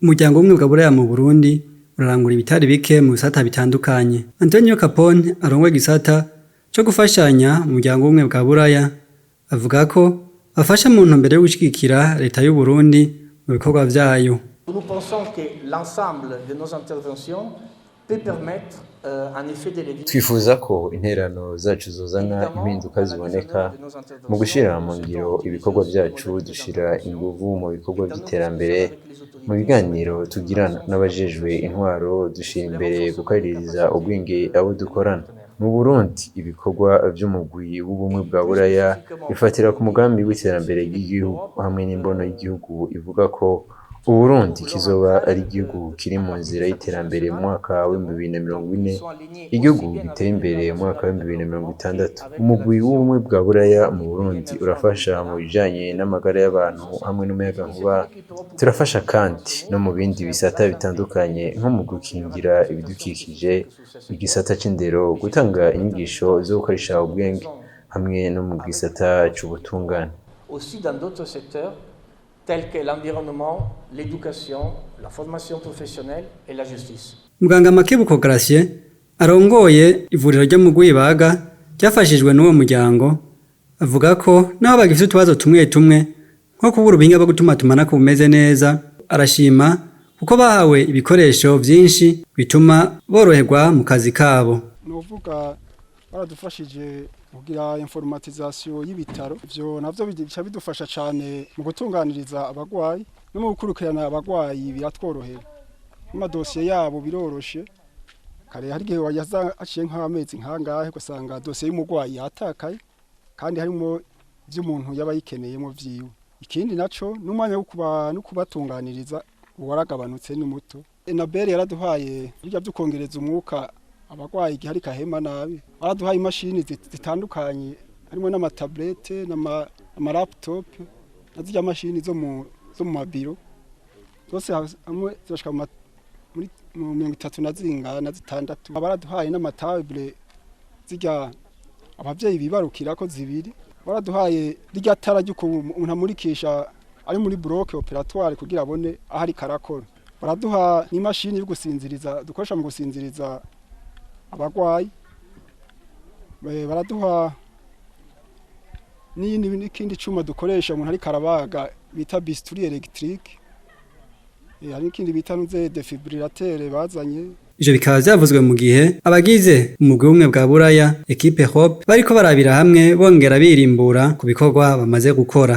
Umuryango w'Ubumwe bwa Buraya mu Burundi urarangura ibitari bike mu bisata bitandukanye. Antonio Capone arongoye igisata co gufashanya mu muryango w'Ubumwe bwa Buraya avuga ko bafasha mu ntumbero yo gushigikira leta y'u Burundi mu bikorwa vyayo. Nous pensons que l'ensemble de nos interventions peut permettre un effet de levier. Twifuza ko intererano zacu zozana impinduka ziboneka mu gushira mu ngiro ibikorwa vyacu. Dushira inguvu mu bikorwa vy'iterambere. Mu biganiro tugirana n'abajejwe intwaro, dushira imbere gukaririza ubwenge abo dukorana. Mu Burundi, ibikorwa vy'umugwi w'Ubumwe bwa Buraya bifatira ku mugambi w'iterambere ry'igihugu hamwe n'imbono y'igihugu ivuga ko Uburundi kizoba ari igihugu kiri mu nzira y'iterambere mu mwaka w'2040, igihugu giteye imbere mu mwaka w'2060. Umugwi w'Ubumwe bwa Buraya mu Burundi urafasha mu bijanye n'amagara y'abantu hamwe n'umuyagankuba. Turafasha kandi no mu bindi bisata bitandukanye, nko mu gukingira ibidukikije, igisata c'indero, gutanga inyigisho zo gukoresha ubwenge hamwe no mu gisata c'ubutungane. Aussi dans d'autres secteurs tels que l'environnement, l'éducation, la formation professionnelle et la justice. Muganga Makebuko Gratien arongoye ivuriro ryo mu Rwibaga ryafashijwe n'uwo muryango avuga ko naho bagifite utubazo tumwe tumwe, nko kubura ubuhinga bwo gutumatumanako bumeze neza, arashima kuko bahawe ibikoresho vyinshi bituma boroherwa mu kazi kabo. Novuga baradufashije kugira informatisation y'ibitaro. Ivyo navyo bica bidufasha cane mu gutunganiriza abagwayi no mu gukurikirana abagwayi, biratworohera amadosiye yabo, biroroshe. Kare hari igihe wayaza aciye nk'amezi nkangahe, ugasanga dosiye y'umugwayi yatakaye kandi harimo ivy'umuntu yaba yikeneyemo vyiwe. Ikindi naco n'umwanya wo kuba no kubatunganiriza waragabanutse, ni muto. Enabel yaraduhaye bijya byo kongereza umwuka abagwayi igihe ariko ahema nabi. Baraduhaye imashini zitandukanye, harimo n'ama tablettes n'ama laptop na zirya mashini zo mu mabiro zose hamwe zirashika muri mu 36. Baraduhaye n'ama tables zirya abavyeyi bibarukirako zibiri. Baraduhaye rirya tara ry'uko umuntu amurikisha ari muri bloc opératoire kugira abone aho ariko arakora. Baraduha n'imashini yo gusinziriza, dukoresha mu gusinziriza abagwayi. Baraduha n'iyindi, n'ikindi cuma dukoresha umuntu ariko arabaga bita bistouri électrique. Hari n'ikindi bita nuze défibrillateur bazanye. Ivyo bikaba vyavuzwe mu gihe abagize umugwi w'Ubumwe bwa Buraya, Equipe Hope, bariko barabira hamwe bongera birimbura ku bikorwa bamaze gukora.